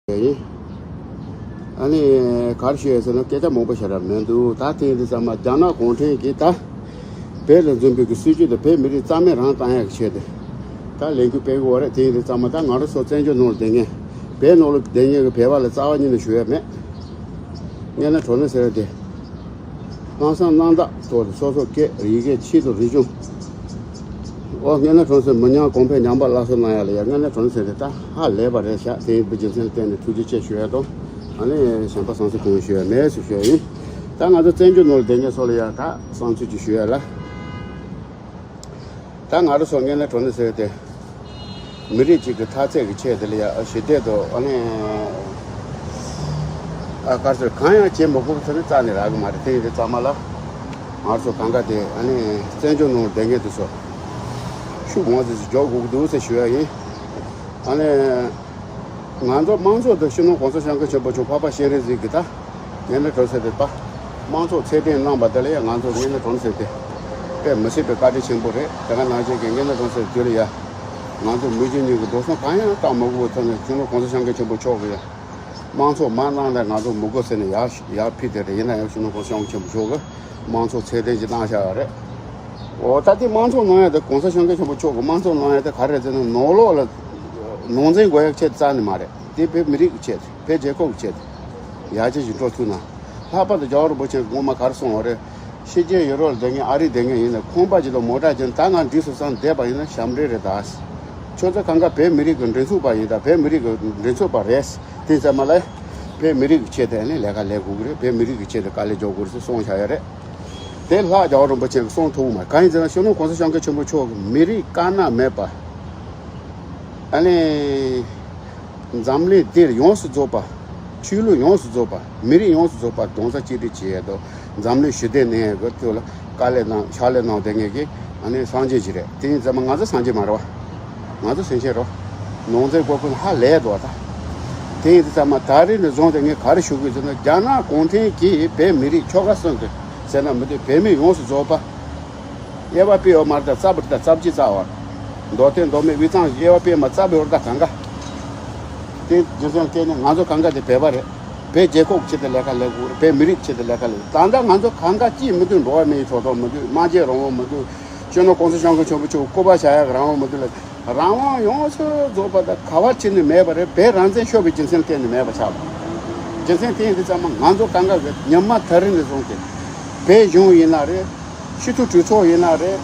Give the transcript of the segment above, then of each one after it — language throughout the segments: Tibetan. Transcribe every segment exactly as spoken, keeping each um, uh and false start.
ཡིན། ཨ་ནི་ག་རེ་ཞུ་ཡ་ཟེར་ན་སྐད་ཆ་མང་པོ་བཤད་ར་མི་འདུག་ད་ཐེངས་འདི་ཚང་མ་རྒྱ་ནག་གུང་ཁྲན་གྱིས་ད་བོད་ལ་འཛིན་པའི་གི་སྲིད་ཇུས་དང་བོད་མི་རིགས་རྩ་མེད་རང་བཏང་ཡ་གི་ཆེད་དུ་ད་ལས་འགུལ་སྤེལ་གི་ཡོད་རེད། ཐེངས་འདི་ཚང་མ་ད་ང་རང་ཚོ་བཙན་བྱོལ་ནང་ལ་བསྡད་མཁན་བོད་ནང་ལ་བསྡད་མཁན་གི་བོད་པ་ལ་རྩ་བ་ཉིད་ནས་ཞུ་ཡ་མེད། སྔན་ན་གྲོ་ནས་ཟེར་བ་དེ། ལྷག་བསམ་རྣམ་དག་ཐོག་ཏུ་སོ་སོ་སྐད་ཡི་གེ་ཆེད་དུ་རིག་གཞུང་། ཨོ་སྔན་ན་གྲོང་གསེབ་མི་ཉམས་གོང་འཕེལ་ཉམས་པ་སླར་གསོ་གནང་ཡ་ལ་ཡ་སྔན་ན་གྲོང་གསེབ་དེ་ད་ཧ་ལས་པ་རེད་ཤག་དེ་ཡིན་པའི་རྒྱུ་མཚན་ལ་བརྟེན་ནས་ཐུགས་རྗེ་ཆེ་ཞུ་ཡ་དང་། ཨ་ནི་གཞན་པ་བསམ་ཚུལ་གང་ཞུ་ཡ་མེད་ཟེར་ཞུ་ཡ་ཡིན། ད་ང་ཚོ་བཙན་བྱོལ་ནང་ལ་བསྡད་མཁན་ཚོ་ལ་ཡ་ད་བསམ་ཚུལ་ཅིག་ཞུ་ཡ་ལ། ད་ང་རང་ཚོ་སྔན་ན་གྲོང་གསེབ་དེ། མི་རིགས་གཅིག་གི་མཐའ་ཚད་ཀྱི་ཆེད་དེ་ལ་ཡ་ཞི་བདེ་དང་ཨ་ནི་ཨ་དཀར་ཟས་གང་ཡང་བྱེད་མི་དགོས་ཟེར་ནས་རྩ་ནས་རག་གི་མ་རེད། དེ་ཡིན་དུས་ཚང་མ་ལ་ང་ཚོ་གང་ག་དེ་ཨ་ནི་བཙན་བྱོལ་ནང་བསྡད་མཁན་དེ་ཚོ་ཤུགས་མང་ཙམ་ཞིག་འཇོག་དགོས་ཀྱི་འདུག་ཟེར་ཞུ་ཡ་ཡིན། ཨ་ནི་ང་ཚོ་དམངས་གཙོ་དང་སྤྱི་ནོར་གོང་ས་སྐྱབས་མགོན་ཆེན་པོ་མཆོག་འཕགས་པ་སྤྱན་རས་གཟིགས་ཀྱི་ད། སྔན་ན་གྲོང་གསེབ་དེ་པ། དམངས་གཙོ་ཚད་ལྡན་གནང་བ་དེ་ལ་ཡང་ང་ཚོ་སྔན་ན་གྲོང་གསེབ་དེ། དཔེ་མི་སྲིད་པའི་བཀའ་དྲིན་ཆེན་པོ་རེད། དེ་ག་ནང་བཞིན་གྱི་སྔན་ན་གྲོང་གསེབ་དེ་ལ་ཡ། ང་ཚོ་མི་རྒྱུ་གཉིས་ཀྱི་འགྲོ་སོང་གང་ཡང་བཏང་མ་དགོས་པའི་ཐོག་ནས་སྤྱི་ནོར་གོང་ས་སྐྱབས་མགོན་ཆེན་པོ་མཆོག་གིས་ཡ། དམངས་གཙོ་མ་གནང་ལ་ང་ཚོ་མི་དགོས་ཟེར་ནས་ཡར་ཡར་ཕུལ་དེ་རེད། ཡིན་ན་ཡང་སྤྱི་ནོར་གོང་ས་སྐྱབས་མགོན་ཆེན་པོ་མཆོག་གིས་དམངས་གཙོ་ཚད་ལྡན་ཅིག་གནང་བཞག་ཡོད་རེད། འོ་ད་དེ་དམངས་གཙོ་གནང་ཡ་དེ་གོང་ས་སྐྱབས་མགོན་ཆེན་པོ་མཆོག་གིས་དམངས་གཙོ་གནང་ཡ་དེ་ག་རེ་རེད་ཟེར་ན་ནང་ལོགས་ལ་ནང་འཛིང་དགོས་ཡ་ཆེད་རྩ་ནས་མ་རེད། དེ་བོད་མི་རིགས་ཀྱི་ཆེད་དུ་བོད་རྒྱལ་ཁབ་ཀྱི་ཆེད་དུ་ཡར་རྒྱས་ཀྱི་འགྲོ་ཐུབ་ན། ལྷག་པར་དུ་རྒྱལ་བ་རིན་པོ་ཆེ་གིས་སྔོན་མ་ག་རེ་གསུངས་པ་རེད། ཕྱི་རྒྱལ་ཡུ་རོབ་ལ་བསྡད་མཁན་ཨ་རིར་བསྡད་མཁན་ཡིན་ན་ཁང་པ་ཅིག་དང་མོ་ཊ་ཅིག་ད་ང་འགྲིག་སོང་བསམ་བསྡད་པ་ཡིན་ན་ཞབས་འདྲེན་རེད་ད། ཁྱོད་ཚོ་གང་ག་བོད་མི་རིགས་ཀྱི་མགྲིན་ཚབ་པ་ཡིན་ད་བོད་མི་རིགས་ཀྱི་མགྲིན་ཚབ་པ་རེད། དེ་ཙམ་མ་ལ། བོད་མི་རིགས་ཀྱི་ཆེད་དུ་ནི་ལས་ཀ་ལས་དགོས་ཀྱི་རེད། བོད་མི་རིགས་ཀྱི་ཆེད་དུ་དཀའ་ལས་རྒྱག་དགོས་རེད་ཟེར་གསུངས་བཞག་ཡ་རེད། དེ་ལྷག་རྒྱལ་བ་རིན་པོ་ཆེ་གིས་གསུངས་ཐུབ་མ་རེད། གང་ཡིན་ཟེར་ན་སྤྱི་ནོར་གོང་ས་སྐྱབས་མགོན་ཆེན་པོ་མཆོག་གིས་མི་རིགས་དཀར་ནག་མེད་པ། ཨ་ནི། འཛམ་གླིང་འདིར་ཡོངས་སུ་རྫོགས་པ། ཆོས་ལུགས་ཡོངས་སུ་རྫོགས་པ། མི་རིགས་ཡོངས་སུ་རྫོགས་པ་རྡོག་རྩ་གཅིག་སྒྲིལ་བྱེད་ཡས་དང་འཛམ་གླིང་ཞི་བདེ་གནས་ཡས་ཀྱི་ཐོག་ལ་དཀའ་ལས་གནང་ཕྱག་ལས་གནང་བསྡད་མཁན་གྱི་ཨ་ནི་སངས་རྒྱས་ཅིག་རེད། དེ་ཡིན་ཙང་མ་ང་ཚོ་སངས་རྒྱས་མ་རེད་བ། ང་ཚོ་སེམས་ཅན་རེད། ནང་ཚན་སྐོར་ཀུན་ཧ་ལས་འདུག་བ་ད། དེ་ཡིན་ཙང་མ་ད་རེས་ནས་བཟུང་སྟེ་ངས་ག་རེ་ཞུ་དགོས་ཟེར་ན་རྒྱ་ནག་གུང་ཁྲན་གྱིས་བོད་མི་རིགས་ཆོལ་ཁ་གསུམ་གྱི་ཟེར་ན་མི་འདུག་བོད་མི་ཡོངས་སུ་རྫོགས་པ། དབྱེ་བ་སྤེལ་བ་མ་རེད་ད་རྩ་བ་རེད་ད་རྩ་བརྒྱད་རྩ་བ། མདོ་སྟོད་མདོ་སྨད་དབུས་གཙང་དབྱེ་བ་སྤེལ་མ་རྩ་བའི་བར་ད་གང་ག་དེ་རྒྱུ་མཚན་བརྟེན་ནས་ང་ཚོ་གང་ག་དེ་བོད་པ་རེད། བོད་རྒྱལ་ཁབ་ཆེད་དུ་ལས་ཀ་ལས་དགོས་རེད། བོད་མི་རིགས་ཆེད་དུ་ལས་ཀ་ལས་དགོས། ད་ལྟ་ང་ཚོ་གང་ག་ཅིས་མི་འདུག་འགྲོ་བ་མིའི་ཐོབ་ཐང་མི་འདུག་སྨྲ་བརྗོད་རང་དབང་མི་འདུག་སྤྱི་ནོར་གོང་ས་སྐྱབས་མགོན་ཆེན་པོ་མཆོག་སྐུ་པར་བཞག་ཡག་རང་དབང་མི་འདུག་ལ། རང་དབང་ཡོངས་སུ་རྫོགས་པ་དང་ག་བ་ཕྱིན་ནས་མེད་པ་རེད། བོད་རང་བཙན་ཤོར་བའི་རྒྱུ་མཚན་གཏན་ནས་མེད་པ་ཆགས་པ། རྒྱུ་མཚན་དེ་ཡིན་དུས་ཙམ་མ་ང་ཚོ་གང་ག་གི་ཉི་མ་ད་རིང་ནས་བཟུང་སྟེ། བོད་གཞུང་ཡིན་ན་རེད། སྤྱི་འཐུས་གྲོས་ཚོགས་ཡིན་ན་རེད།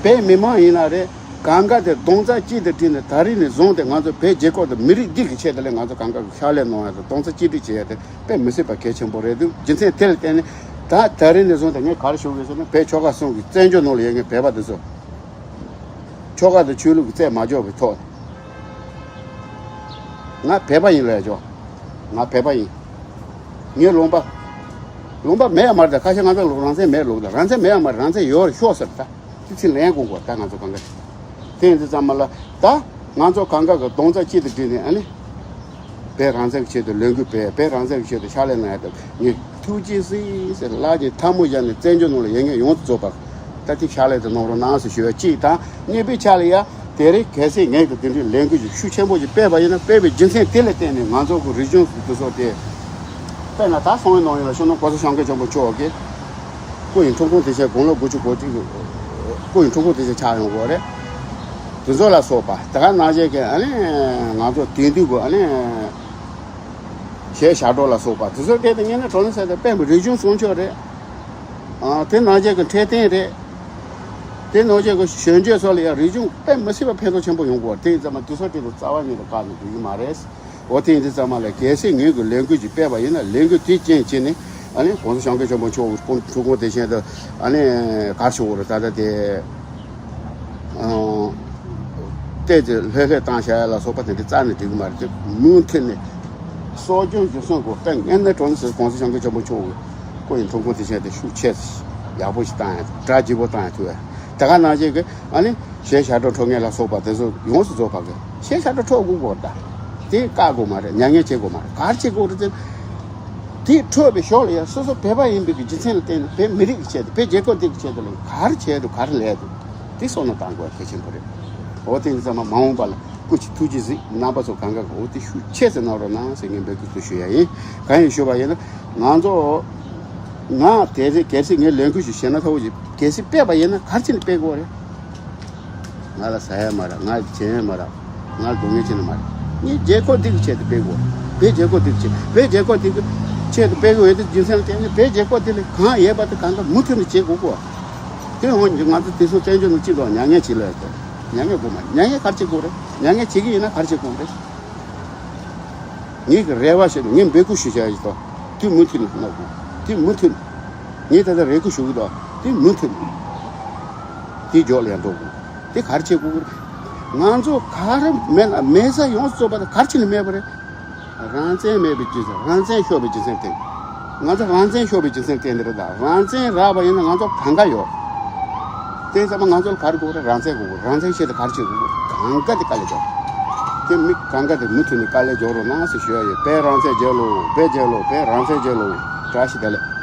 བོད་མི་མང་ཡིན་ན་རེད། གང་ག་དེ་རྡོག་རྩ་གཅིག་ཏུ་བསྒྲིལ་ནས་ད་རིང་ནས་བཟུང་སྟེ་ང་ཚོ་བོད་རྒྱལ་ཁབ་དང་མི་རིགས་འདི་གི་ཆེད་དུ་ལས་ང་ཚོ་གང་ག་གི་ཕྱག་ལས་གནང་ཡ་དང་རྡོག་རྩ་གཅིག་སྒྲིལ་བྱེད་ཡ་དེ་དཔེ་མི་སྲིད་པ་གལ་ཆེན་པོ་རེད་འདུག་རྒྱུ་མཚན་དེ་ལ་བརྟེན་ནས་ད་ད་རིང་ནས་བཟུང་སྟེ་ངས་ག་རེ་ཞུ་དགོས་ཟེར་ན་བོད་ཆོལ་ཁ་གསུམ་གི་བཙན་བྱོལ་ནང་ལ་ཡོད་མཁན་བོད་པ་འདི་ཚོ། ཆོལ་ཁ་དང་ཆོས་ལུགས་ཀྱི་རྩིས་མ་འཇོག་པའི་ཐོག་ང་བོད་པ་ཡིན་ལབ་ཆོག་ང་བོད་པ་ཡིན། ངའི་ལུང་པ། ལུང་པ་མེད་ཡ་མ་རེད་ད་ཁ་ཤས་ང་ཚོ་ལུང་རང་བཙན་མེད་ལུགས་ད་རང་བཙན་མེད་ཡ་མ་རེད། རང་བཙན་ཡོད་རེད་ཤོག་ཟེར་ད། དེ་ཚིག་ལན་དགོས་གོ་ད་ང་ཚོ་གང་ག་དེ་ཡིན་དུས་ཙམ་མ་ལ་ད་ང་ཚོ་གང་ག་གི་རྡོག་རྩ་གཅིག་ཏུ་བསྒྲིལ་ནས་ཨ་ནི། བོད་རང་བཙན་གྱི་ཆེད་དུ་ལས་འགུལ་སྤེལ། བོད་རང་བཙན་གྱི་ཆེད་དུ་ཕྱག་ལས་གནང་ཡ་དང་ངས་ཐུགས་རྗེ་གཟིགས་ཟེར་ལག་གི་ཐལ་མོ་སྦྱར་ནས་བཙན་བྱོལ་ནང་ལ་ཡོད་མཁན་ཡོངས་སུ་རྫོགས་པར་ད་ཐེངས་ཕྱག་ལས་དེ་གནང་རོགས་གནང་ཟེར་ཞུ་བ་གཅིག་དང་གཉིས་པའི་ཆ་ལ་ཡ་དེ་རིང་གལ་སྲིད་ངས་ཀྱི་དེ་འདྲའི་ལས་འགུལ་ཞིག་ཤུགས་ཆེན་པོ་ཞིག་སྤེལ་བ་ཡིན་ན་སྤེལ་བའི་རྒྱུ་མཚན་དེ་ལ་བརྟེན་ནས་ང་ཚོ་གི་རིག་གཞུང་དེ་ཚོ་དེ་དཔེར་ན་ད་སོང་བའི་ནང་ཡིན་ལ་སྤྱི་ནོར་གོང་ས་སྐྱབས་མགོན་ཆེན་པོ་མཆོག་གིས། སྐུ་ཡི་འཁྲུངས་སྐར་དེ་ཆེད་དགུང་ལོ་དགུ་བཅུ་གོ་གཅིག་གི་སྐུ་ཡི་འཁྲུངས་སྐར་དེ་ཆེད་ཆགས་ཡོང་གི་རེད། དེ་ཚོ་ལ་སོགས་པ་དེ་ག་ནང་བཞིན་གྱི་ཨ་ནི་ང་ཚོ་དེང་དུས་ཀྱི་ཨ་ནི་གཞས་ཞབས་བྲོ་ལ་སོགས་པ་དེ་ཚོ་སྐད་དུ་ཉན་ན་གྲོང་ནས་ཟེར་ཏེ་དཔེ་མི་རིག་གཞུང་སྲུང་སྐྱོབ་རེད། ཨ་དེ་ནང་བཞིན་གྱི་འཕྲོད་བསྟེན་རེད། དེ་ནང་བཞིན་གྱི་གཞོན་སྐྱེས་ཚོ་ལ་ཡང་རིག་གཞུང་དཔེ་མི་སྲིད་པ་ཕན་ཐོགས་ཆེན་པོ་ཡོང་གི་རེད། དེ་ཡིན་ཙང་མ་དེ་ཚོ་སྐད་དུ་རྩ་བ་ཉིད་དུ་བཀག་ནས་འགྲོ་གི་མ་རེད། འོ་དེ་ཡིན་དུས་ཙམ་མ་ལ་གལ་སྲིད་ངོས་ཀྱི་ལས་འགུལ་ཅིག་སྤེལ་བ་ཡིན་ན་ལས་འགུལ་དེའི་རྐྱེན་བྱས་ནས་ཨ་ནི་༸གོང་ས་༸སྐྱབས་མགོན་ཆེན་པོ་མཆོག་གི་འཁྲུངས་སྐར་དེ་བཞིན་དུ་ཨ་ནི་གར་ཞུ་བར་ད་ལྟ་དེ་ཨང་བལྟས་ཏེ་ལྷོད་ལྷོད་བཏང་བྱ་ཡ་ལ་སོགས་པ་དེ་འདྲ་རྩ་ནས་འགྲིག་གི་མ་རེད། དེ་མུ་མཐུད་ནས་གསོ་སྐྱོང་རྒྱུན་སྲུང་དགོས། དཔེ་སྔོན་ནས་གྲོང་གསེབ་༸གོང་ས་༸སྐྱབས་མགོན་ཆེན་པོ་མཆོག་གི་སྐུ་ཡི་འཁྲུངས་སྐར་དེ་བཞིན་དུ་ཤུགས་ཆེ་ཡག་པོ་ཞིག་བཏང་ཡ་གྲ་རྒྱས་པོ་བཏང་ཡ་ཐུབ་ཡ་དེ་ག་ནང་བཞིན་གྱི་ཨ་ནི། གཞས་ཞབས་བྲོ་འཁྲབ་མཁན་ལ་སོགས་པ་དེ་ཚོ་ཡོངས་སུ་རྫོགས་པ་གི་གཞས་ཞབས་བྲོ་འཁྲབ་དགོས་གོ་ད། དེ་བཀག་དགོས་མ་རེད། མྱ་ངན་བྱེད་དགོས་མ་རེད། ག་རེ་བྱེད་དགོས་རེད་ཟེར། དེ་འཁྲབ་པའི་ཞོར་ལ་ཡང་སོ་སོ་བོད་པ་ཡིན་པའི་གི་རྒྱུ་མཚན་ལ་བརྟེན་ནས་བོད་མི་རིགས་ཀྱི་ཆེད་དུ་བོད་རྒྱལ་ཁབ་འདི་གི་ཆེད་དུ་ལ་ག་རེ་བྱས་འདུག་ག་རེ་ལས་འདུག་དེ་བསམ་བློ་བཏང་དགོས་གལ་ཆེན་པོ་རེད། འོ་དེ་ཡིན་ཙང་མ་མ་འོངས་པ་ལ། སྐུ་མཁྱེན། ཐུགས་རྗེ་གཟིགས། རྣམ་པ་ཚོ་གང་ག་གིས་འོ་དེ་ཤུགས་ཆེ་ཙམ་གནང་རོགས་གནང་ཟེར་ངས་འབོད་སྐུལ་དུ་ཞུ་ཡ་ཡིན། གང་ཡིན་ཞུས་པ་ཡིན་ན། ང་ཚོ་ང་དེ་རེད། གལ་སྲིད་ངས་ལས་འགུལ་ཞིག་བྱས་ན་ཁག་པོ་ཞིག་གལ་སྲིད་སྤེལ་བ་ཡིན་ན་ག་རེ་བྱས་ནས་སྤེལ་དགོས་རེད། ང་ལ་ཟ་ཡ་མ་རག་ང་ལ་བྱེད་ཡ་མ་རག་ང་ལ་སྡུག་བསྔལ་བྱེད་ནི་མ་རེད། ངས་རྒྱལ་ཁབ་འདི་གི་ཆེད་དུ་སྤེལ་དགོས། བོད་རྒྱལ་ཁབ་འདི་གི་ཆེད། བོད་རྒྱལ་ཁབ་འདི་གི་ཆེད་དུ་སྤེལ་དགོས་ཡོད་དེ། རྒྱུ་མཚན་ལ་བརྟེན་ནས་བོད་རྒྱལ་ཁབ་འདི་ལ་གང་ཡོད་པ་དེ་གང་ག་མུ་མཐུད་ནས་བྱེད་དགོས་གོ། དེ་འོན་ཀྱང་ང་ཚོ་དེང་སང་བཙན་བྱོལ་ནང་སྤྱི་ཚོགས་མྱ་ངན་བྱེད་ལ་ཡོད་དོ། མྱ་ངན་དགོས་མ་རེད། མྱ་ངན་ག་རེ་བྱེད་དགོས་རེད། མྱ་ངན་བྱེད་ཀྱི་ཡིན་ན་ག་རེ་བྱེད་དགོས་རེད། ངེད་ཀྱི་རེ་བ་ཞིག་ངས་འབོད་སྐུལ་ཞུ་བྱ་ཡིན་དོ། དེ་མུ་མཐུད་ནས་གནང་དགོས། དེ་མུ་མཐུད་ནས། ངས་ད་ལྟ་རེ་སྐུལ་ཞུ་གི་འདུག་དེ་མུ་མཐུད་ནས། དེ་མགྱོགས་ལ་ཡར་འགྲོ་དགོས། དེ་ག་རེ་བྱེད་དགོས་ཀྱི་རེད། ང་ཚོ་ག་རེ་མེད་ན་མེད་ས་ཡོངས་སུ་རྫོགས་པ་དེ་ག་རེ་བྱས་ནས་མེད་པ་རེད། རང་བཙན་མེད་པའི་རྒྱུ་མཚན། རང་བཙན་ཤོར་བའི་རྒྱུ་མཚན་བརྟེན། ང་ཚོ་རང་བཙན་ཤོར་བའི་རྒྱུ་མཚན་བརྟེན་དེ་རེད་ད། རང་བཙན་རག་པ་ཡིན་ན་ང་ཚོ་གང་ག་ཡོད། དེ་ཚང་མ་ང་ཚོ་ལ་ག་རེ་དགོས་རེད། རང་བཙན་དགོས་རེད། རང་བཙན་ཆེད་དུ་ག་རེ་བྱེད་དགོས་རེད། གང་ག་དེ་དཀའ་ལས་རྒྱག་དེ་མི་གང་ག་དེ་མུ་མཐུད་ནས་དཀའ་ལས་རྒྱག་རོགས་གནང་ཟེར་ཞུ་ཡ་ཡོད། བོད་རང་བཙན་རྒྱལ་ལོ། བོད་རྒྱལ་ལོ། བོད་རང་བཙན་རྒྱལ་ལོ། བཀྲ་ཤིས་བདེ་ལེགས།